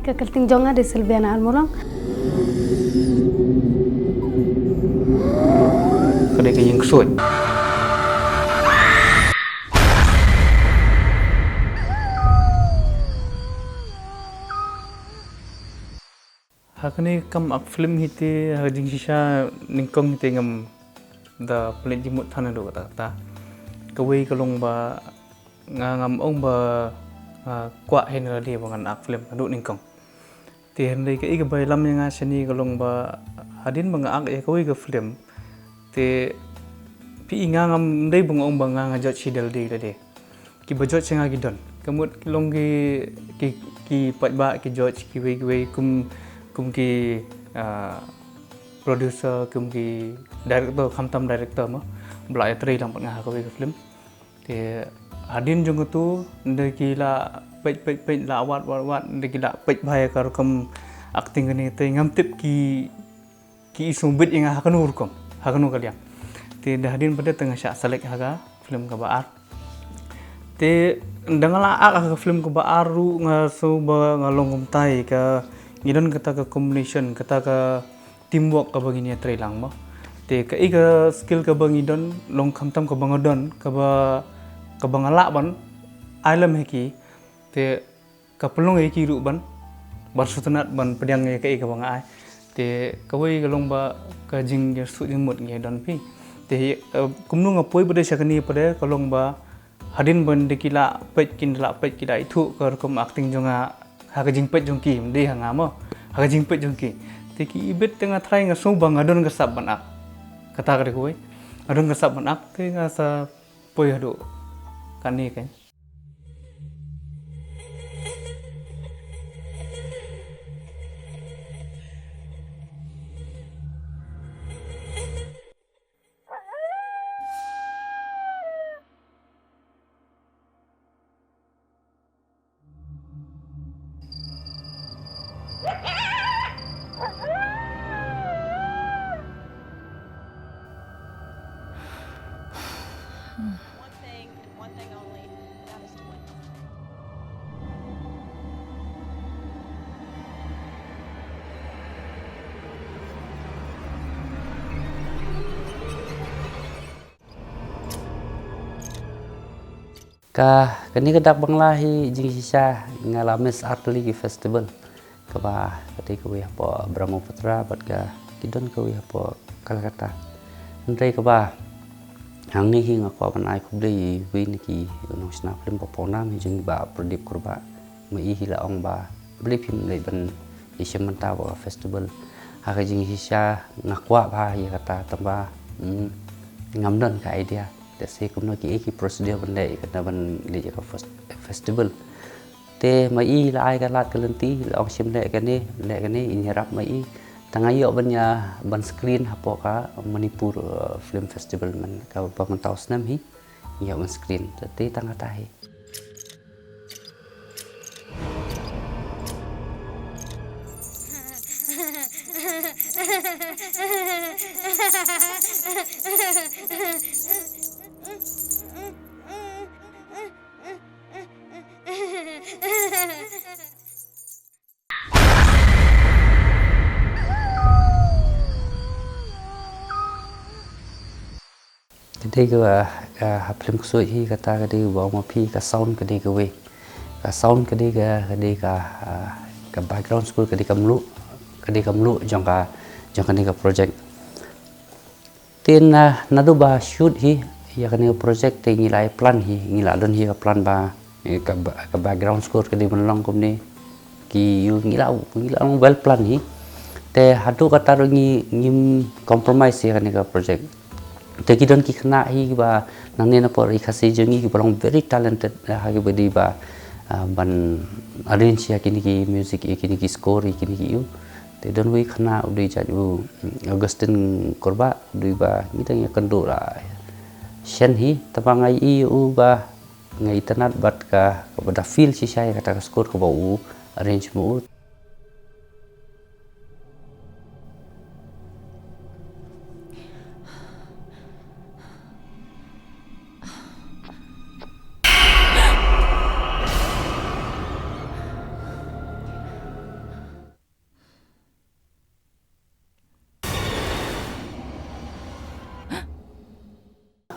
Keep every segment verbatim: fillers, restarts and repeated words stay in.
Ka kyrteng jong nga dei Sylviana Armulong. Ka dei ka ïing ksuid. Ha kane ka kam ak film hi te, ha ka jingshisha nyngkong hi te ngam da pynleit jingmut than haduh katta katta. Kawei ka long ba nga ngam ong ba nga kwah hi na lade ba ngan ak film haduh nyngkong. Te hynrei kaei kaba ïalam ïa nga shane ka long ba hadien ba nga ak ïa kawei ka film, te phi i nga ngam dei ba nga ong ba nga nga judge hi da lade da lade. Kiba judge ïa nga ki don. Ka mut ki long ki, ki, ki paidbah ki judge kiwei kiwei kum, kum ki, ah, producer, kum ki director, khamtam director mo ba la ïatrei lang bad nga ha kawei ka film. Te hadien jong katu, ynda ki la peit, peit, peit, la wad, wad, wad, ynda ki la peit bha ïa ka rukom acting kane, te ngam tip ki, ki i sngewbit ïa nga ha kano rukom, ha kano ka liang. Te da hadien pat de te nga shah select ha ka film kaba ar. Te ynda nga la ak ha ka film kaba ar ruh nga sngew ba nga long kumtai, ka ngi don kata ka combination, kata ka teamwork kaba ngin ïatrei lang mo. Te kaei ka skill kaba ngi don, long khamtam kaba nga don, kaba, kaba nga lah ban ai lem ha ki. Te ka pynlong ïa ki ruh ban, ban sngewtynnat ban pdiang ïa kaei kaba nga ai. Te kawei ka long ba ka jing, jingsuh jingmut ngi don phi. Te, eh, kumno nga poi pat de sha kane pat de ka long ba hadien ba ynda ki la peit, kin da la peit ki la ithuh ka rukom acting jong nga ha ka jingpeit jong ki, ym dei ha nga mo, ha ka jingpeit jong ki. Te ki ibit te nga tharai nga sngew ba nga don ka sap ban ak. Kata ka dei kawei. Nga don ka sap ban ak, te nga sa poi haduh kane kein. One thing and one thing only, and that is to win. Ka, kane ka dak Bangla hi jingshisha nga la miss ar tylli ki festival. Kaba ka dei kawei hapoh Brahmaputra bad ka ki don kawei hapoh Kolkata. Hynrei kaba hangne hi nga kwah ban ai khublei ïa iwei na ki nongshna film ba pawnam hi jong ngi, Bah Pradip Kurbah. Ma i hi la ong ba balei phim leit ban ïashim bynta bad ka festival. Ha ka jingshisha nga kwah bha ïa kata tangba, hmm, ngam don ka idea. Te sa kumno, kiei ki procedure ban leh ïa kata ban leit ïa ka fes-, festival. Te ma i la ai ka lad ka lynti, la ong shim leh kane, leh kane, in ïarap ma i. Tang nga ïoh ban ïa, ban screen hapoh ka Manipur, eh, Film Festival man, kaba mynta u snem hi. Ïoh ban screen. Te tang kata hi. Ka dei ka, ka ha film ksuid hi kata ka dei ba ong ma phi ka sound ka dei kawei. Ka sound ka dei ka, ka dei ka, ah, ka background score ka dei ka mluh, ka dei ka mluh jong ka, jong kane ka project. Te na, naduh ba shoot hi ïa kane ka project te ngi la ai plan hi, ngi la don hi ka plan ba, eh, ka ba-, ka background score ka dei ban long kumne. Ki ïoh ngi la, ngi la long well plan hi. Te haduh kata ruh ngi, ngim compromise ïa kane ka project. Te ki don ki khynnah hi kiba nangne na por i Khasi jong ngi kiba long very talented, eh, ha kiba dei ba, ah, ban arrange ïa kine ki music, ïa kine ki score, ïa kine ki ïoh. Te don wei khynnah u dei jait u, mm, Augustine Kurbah, u dei ba ngi dang ïakynduh la shen hi, tangba nga i u ba nga itynnad bad ka, kaba da feel shisha ïa kata ka score kaba u arrange ma u.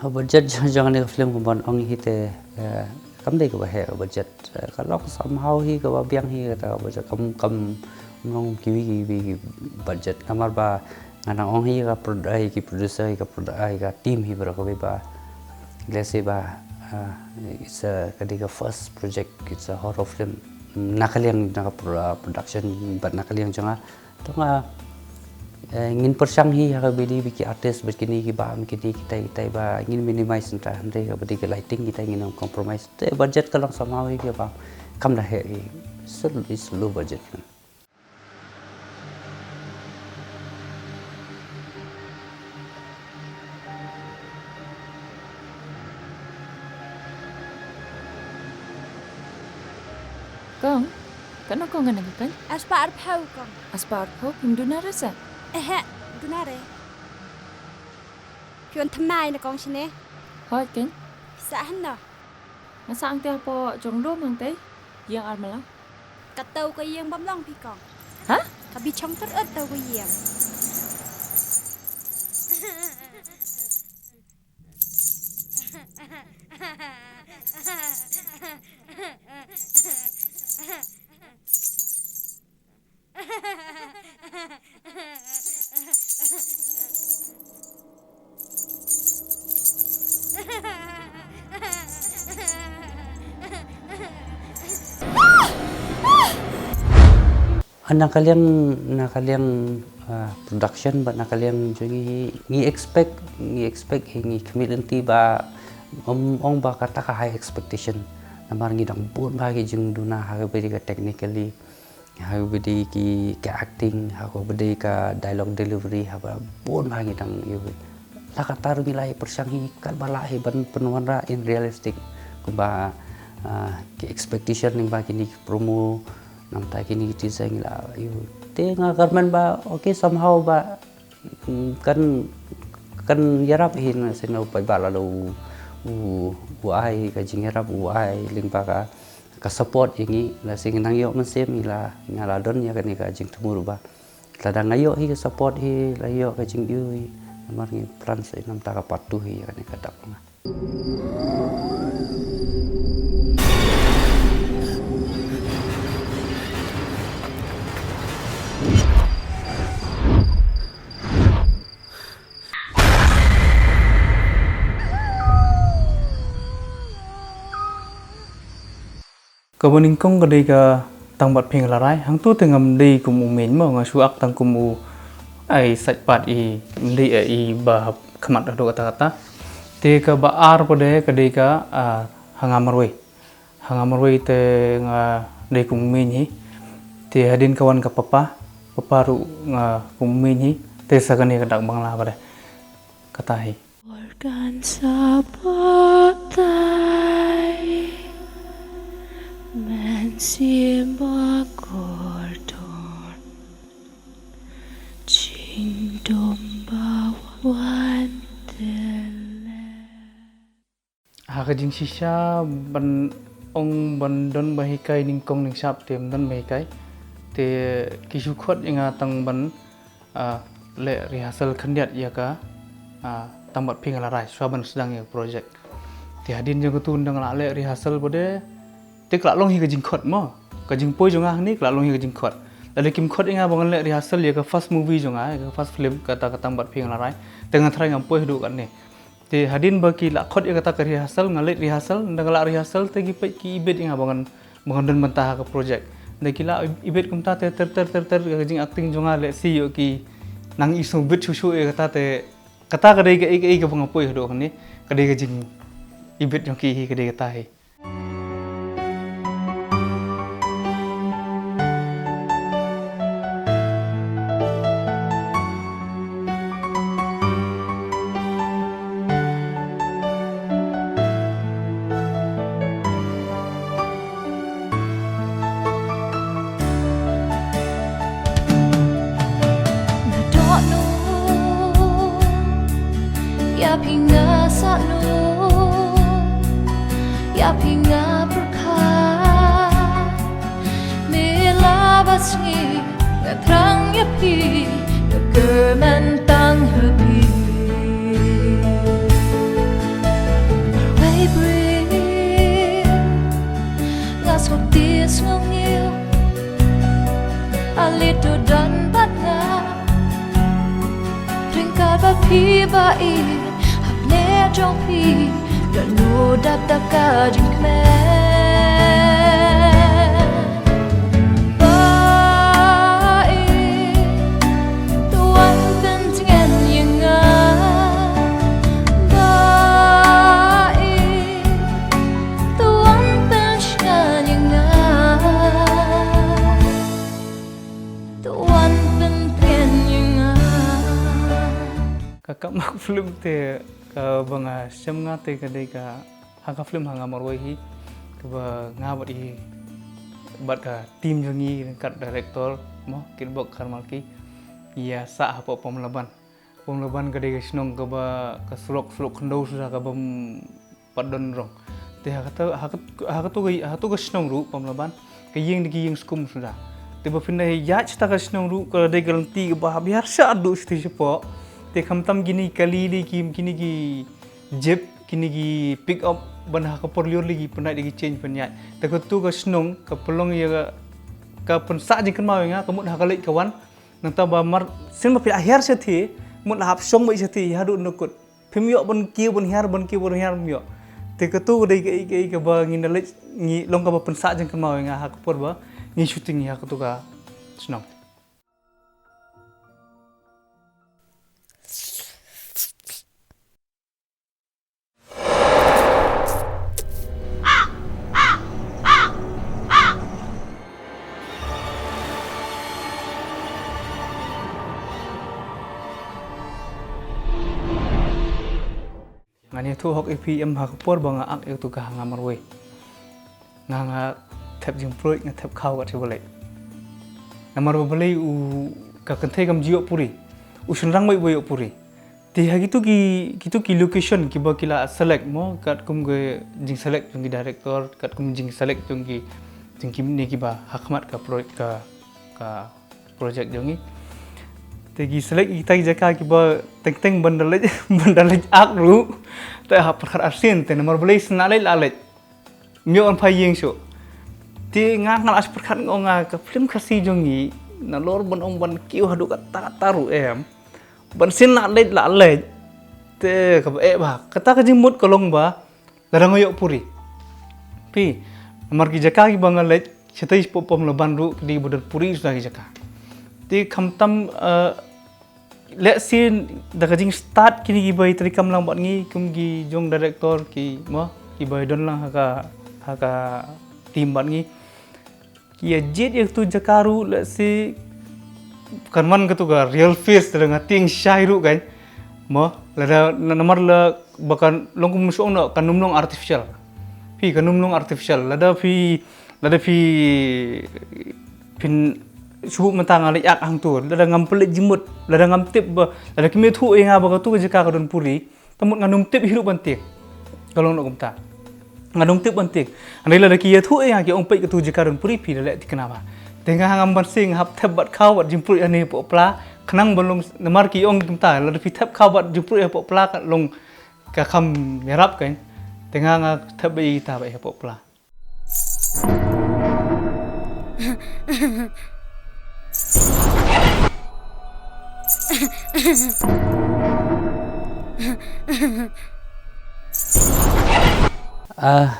Budget jong jong kane ka film kumban ong hi te, eh, kam dei kaba heh budget, eh, ka long somehow hi kaba biang hi kata ka budget kam kam long kiwi kiwi ki budget namar ba nga nang ong hi ka prod-, ai ki producer hi ka prod-, ai ka team hi bro ka ba let's say ba, ah, it's a ka dei ka first project, it's a horror film na ka liang na ka pro-, production bad na ka liang jong nga to nga, eh, ngin pyrshang hi ha ka bidi biki artist bad kini ki ba kini kitai kitai ba ngin minimize nta hynrei ka bidi ka lighting kitai ngin compromise te budget ka long somehow hi ba kam da heh hi. It's a, it's a low budget film. Kong, kano kong kane ka kong? Aspa arphew kong. Aspa arphew, phim duna re sa? Ehe, duna re. Phi wan thymmai na kong shine. Hoi kong. Sa hano. Nga sa ang te hapoh jong lum hangtei. Ïing armala. Ka tau ka ïing bym long phi kong. Ha? Ka bi chong tyrut tau ka ïing. Na ka liang, na ka liang, ah, production bad na ka liang jong ngi, ngi expect, ngi expect hi ngi khmih lynti ba, um, ong ba kata ka high expectation. Namar ngi dang bun bha ki jingduna ha ka bynta ka technically. Ha ka bynta ki, ka acting, ha ka bynta ka dialogue delivery, ha ba bun bha ngi dang ïoh. La katta ruh ngi la ïa pyrshang hi katba lah hi ban pynwanrah in realistic. Kumba, ah, ki expectation lyngba kine ki promo, nangta kine ki teaser ngi la ïoh. Te nga kyrmen ba, okay, somehow ba, mm, kan, kan ïarap hi na sien u paidbah lada u, u, u ai ka jingïarap, u ai lyngba ka, ka support ïa ngi, lada sien ngi nang ïoh mynsiem ngi la, nga la don ïa kane ka jingthmu ruh ba lada nga ïoh hi ka support hi, la ïoh ka jingïohi, namar ngi plan sa nangta ka part two hi ïa kane ka dak nga. Kaba nyngkong ka dei ka Tang Bad Phi Nga La Rai, hangto te ngam dei kum u main mo, nga shu act tang kum u ai side part, i ym dei i ba khmat haduh katta katta. Te kaba ar pat de ka dei ka, ah, Ha Nga Marwei. Ha Nga Marwei te nga dei kum u main hi. Te hadien ka wan ka Papa, Papa ruh nga kum u main hi. Te sa kane ka dak Bangla pat de. Kata hi. Organ sa batai, men sim ba kordon, jingdum ba wan tele. Ha ka jingshisha ban ong ban don ba hikai nyngkong nyngshap te ym don ba hikai. Te ki shu khot ïa nga tang ban, ah, leh rehearsal khyndiat ïa ka, ah, Tang Bad Phi Nga La Rai, shuwa ban sdang ïa ka project. Te hadien jong katu ynda nga la leh rehearsal pat de, te ka la long hi ka jingkhot mo. Ka jingpoi jong nga hangne ka la long hi ka jingkhot. Lada kim khot ïa nga ba ngan leh rehearsal ïa ka first movie jong nga, ïa ka first film kata ka Tang Bad Phi Nga La Rai, te nga tharai ngam poi haduh katne. Te hadien ba ki la khot ïa kata ka rehearsal, nga leit rehearsal, ynda nga la rehearsal te ki peit ki ibit ïa nga ba ngan, ba ngan don bynta ha ka project. Ynda ki la ibit kumta te ter ter ter ter ka jingacting jong nga lehse ïoh ki nang isynbit shuh shuh ïa kata te kata ka dei kaei kaei kaba nga poi haduh hangne, ka dei ka jingibit jong ki hi, ka dei kata hi. Nga dohnud ïa phi, nga sahnlut ïa phi, nga pyrkhat. Me la ba sngi nga thrang ïa phi, nga kyrmen tang ha phi. Hapdeng jong phi, da nu dap dap ka jingkmen. Ba i, tuan pyntngen ïa nga. Ba i, tuan pynshai ïa nga. Tuan pynpien ïa nga. Ka kap mak film te kaba nga shem nga te ka dei ka ha ka film Ha Nga Marwei hi, kaba nga bad i bad ka team jong ngi ryngkat director mo Kitbok Kharmalki. Ïa sah hapoh Pamlaban. Pamlaban ka dei ka shnong kaba ka surok surok khyndew suda kaba pat don rong. Te ha kata ha kat- ha katu ka ha katu ka shnong ruh Pamlaban ka ïing dei ka ïing skum suda. Te ba phin da ïaid shata ka shnong ruh ka dei ka lynti kaba hap hiar shaduh shatei shapoh. Te khamtam kini ki kali lei ki kini ki jeep kini ki pick up ban ha ka por lyiur lei ki pynïaid dei ki change pynïaid. Te katu ka shnong ka pynlong ïa ka pynsah jingkynmaw ïa nga ka mut ha ka leit ka wan. Nangta ba mar sien ba phi la hiar shathie mut la hap shong beit shathie haduh nukut. Phim ïoh ban kiew ban hiar ban kiew ban hiar phim ïoh. Te katu ka dei kaei kaei kaba ngi na leit ngi long kaba pynsah jingkynmaw ïa nga ha ka por ba ngi shooting ïa katu ka shnong. Ngan ïathuh hok ïa phi em ha ka por ba nga ak ïa katu ka Ha Nga Marwei. Nga nga thep jingpluid nga thep khaw kat shi balei. Namar ba balei u ka kynthei kam ju ïoh puri. U shynrang beit ba ïoh puri. Te ha kitu ki kitu ki location kiba ki la select mo katkum ki jingselect jong ki director katkum jingselect jong ki jong ki ne kiba ha khmat ka project ka ka project jong ngi. Te ki select kita ki jaka kiba teng teng ban da leit ban da leit ak ruh. Te ha pyrkhat arsien te namar balei sna leit la leit. Myo an phai ïeng shuh. Te nga nga la pyrkhat nga ong nga ka film Khasi jong ngi nalor ban ong ban kiew haduh katta katta ruh em. Ban sien la leit la leit. Te kaba eh ba kata ka jingmut ka long ba lada nga ïoh puri. Phi namar ki jaka kiba nga leit shatei shapoh Pamlaban ruh ki dei ba don puri suda ki jaka. Te khamtam eh, lehse da ka jingstad kine kiba ïa treikam lang bad ngi kum ki jong director ki mo kiba ïa don lang ha ka ha ka team bad ngi. Ki ïa jied ïa katu jaka ruh lehse kan wan katu ka real face da nga tieng shai ruh kan mo lada na- namar la ba kan long kum shu ong noh kan ym long artificial. Phi kan ym long artificial lada phi lada phi phin shu buh mynta nga leit ak hangtu lada ngam pynleit jingmut lada ngam tip ba lada kim ïathuh ïa nga ba katu ka jaka ka don puri. Te mut ngan ym tip hi ruh ban tieng. Ka long noh kumta. Ngan ym tip ban tieng. Hynrei lada ki ïathuh ïa nga ki ong peit katu jaka don puri phi da leh thikna ba. Te nga ngam ban sing hap thep bad khaw bad jingpluid ïa ne hapoh pla khnang ban long namar ki ong kumta lada phi thep khaw bad jingpluid ïa hapoh pla ka long ka kham ïarap kan. Te nga nga thep bad ïa kita bad ïa hapoh pla. Ah,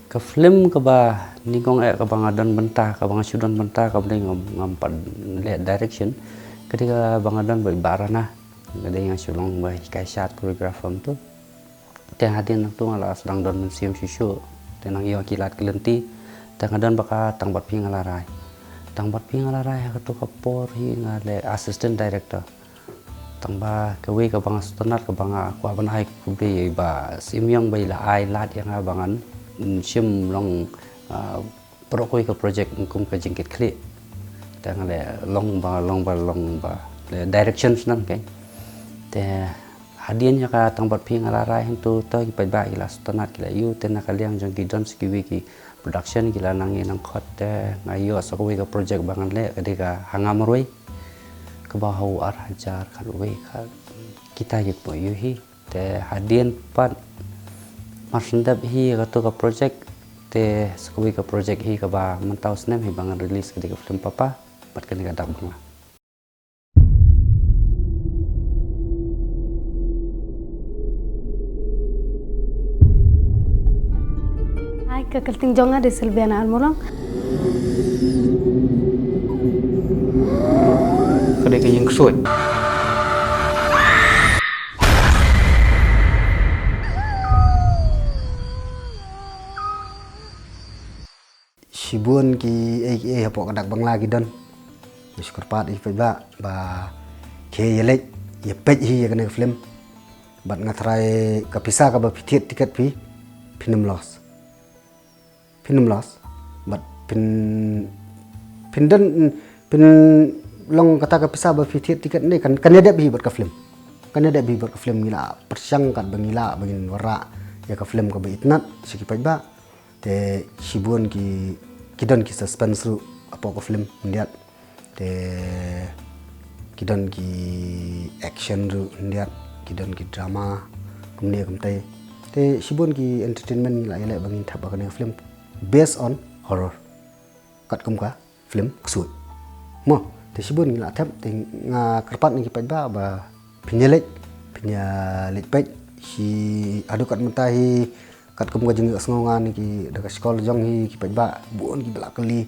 ka film kaba nyngkong eh kaba nga don bynta kaba nga shu don bynta kaba dei ngam ngam pat leh direction. Ka dei kaba nga don ba i Bah Rana. Ka dei nga shu long ba hikai shad choreographer tu. Te hadien nangtu nga la sdang don mynsiem shuh shuh. Te nang ïoh ki lad ki lynti. Te nga don ba ka Tang Bad Phi Nga La Rai. Tang Bad Phi Nga La Rai ha katu ka por hi nga leh assistant director. Tang ba kawei kaba nga sngewtynnat kaba nga kwah ban ai khublei ïa i Bah Shim Ïong ba i la ai lad ïa nga ba ngan shim long ah, baroh kawei ka project kum ka jingkitkhlieh. Te nga leh long ba long ba long ba leh direction shuh ngan kan. Te hadien ïa ka Tang Bad Phi Nga La Rai hangtu te ki paidbah ki la sngewtynnat ki la ïoh te na ka liang jong ki don sa kiwei ki production ki la nang ïa nang khot te nga ïoh sa kawei ka project ba ngan leh ka dei ka Ha Nga Marwei kaba ha u ar hajar khatwei ka kita ki kynmaw ïoh hi. Te hadien pat mar shu dep hi katu ka project te sa kawei ka project hi kaba mynta u snem hi ba ngan release ka dei ka film Papa bad kane ka dak Bangla. Ka kyrteng jong nga dei Sylviana Armulong. Ka dei ka ïing ksuid. Shibun ki ei ki ei hapoh ka dak Bangla ki don. Nga shu kyrpad ïa ki paidbah ba ki ïa leit ïa peit hi ïa kane ka film. Bad nga tharai ka pisa kaba phi thied tiket phi, phin ym loss. Phin ym loss. Bad phin, phin don, phin long kata ka pisa ba phi thied tiket ne kan, kan ïadep hi bad ka film. Kan ïadep hi bad ka film, ngi la pyrshang katba ngi lah ba ngin wanrah ïa ka film kaba itynnad sha ki paidbah. Te shibun ki, ki don ki suspense ruh hapoh ka film khyndiat. Te ki don ki action ruh khyndiat, ki don ki drama kumne kumtai. Te shibun ki entertainment, ngi la ïaleh ba ngin thep ba kane ka film based on horror, katkum ka film ksuid. Mo, te shibun ngi la thep, te nga kyrpad ïa ki paidbah ba phin ïa leit, phin ïa leit peit. Shi haduh kat mynta hi, katkum ka jingïohsngew nga na ki da ka shkor jong hi, ki paidbah bun kiba la kylli,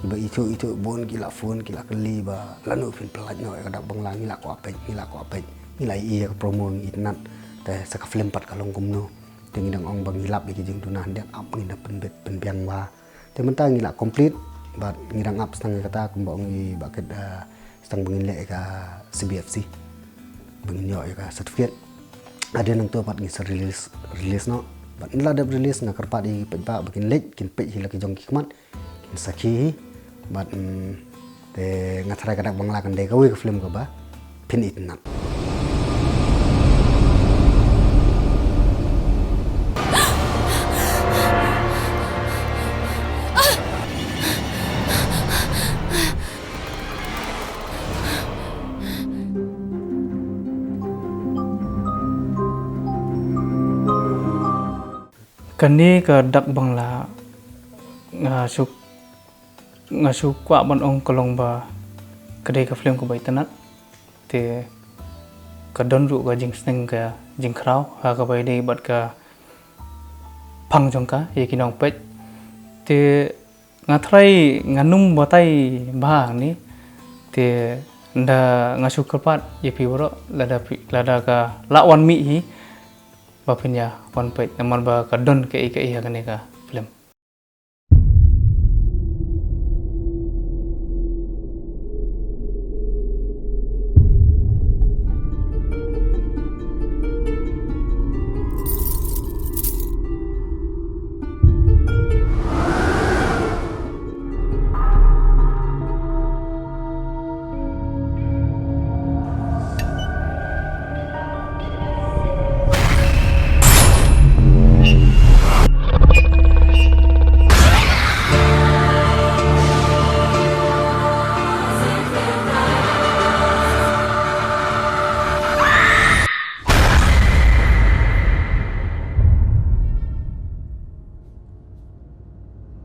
kiba ithuh ithuh bun ki la phone, ki la kylli ba lano phin pyllait noh ïa ka dak Bangla, ngi la kwah peit, ngi la kwah peit, ngi la ïohi ïa ka promo ngi itynnad. Te sa ka film pat ka long kumno. Te ngi dang ong ba ngi lap ïa ki jingduna khyndiat, ap ngin da pynbit pynbiang ba. Te mynta ngi la complete bad ngi dang ap sdang ïa kata, kumba ong i Bah Kit, eh, sdang ba ngin leh ïa ka C B F C ba ngin ïoh ïa ka certificate. Hadien nangta pat ngin sa release, release noh. Bad ynda la dep release nga kyrpad ïa ki paidbah ba kin leit, kin peit hi la ki jong ki khmat, kin sakhi hi. Bad, mm, te nga tharai ka dak Bangla kan dei kawei ka film kaba phin itynnad. Kane ka dak Bangla nga shu, nga shu kwah ban ong ka long ba ka dei ka film kaba itynnad. Te ka don ruh ka jingsneng ka jingkhraw ha kaba ïadei bad ka phang jong ka ïa ki nongpeit. Te nga tharai ngan ym batai bha hangne. Te ynda nga shu kyrpad ïa phi baroh, lada phi, lada ka lah wan mih hi, ba phin ïa wan peit namar ba ka don kaei kaei ha kane ka film.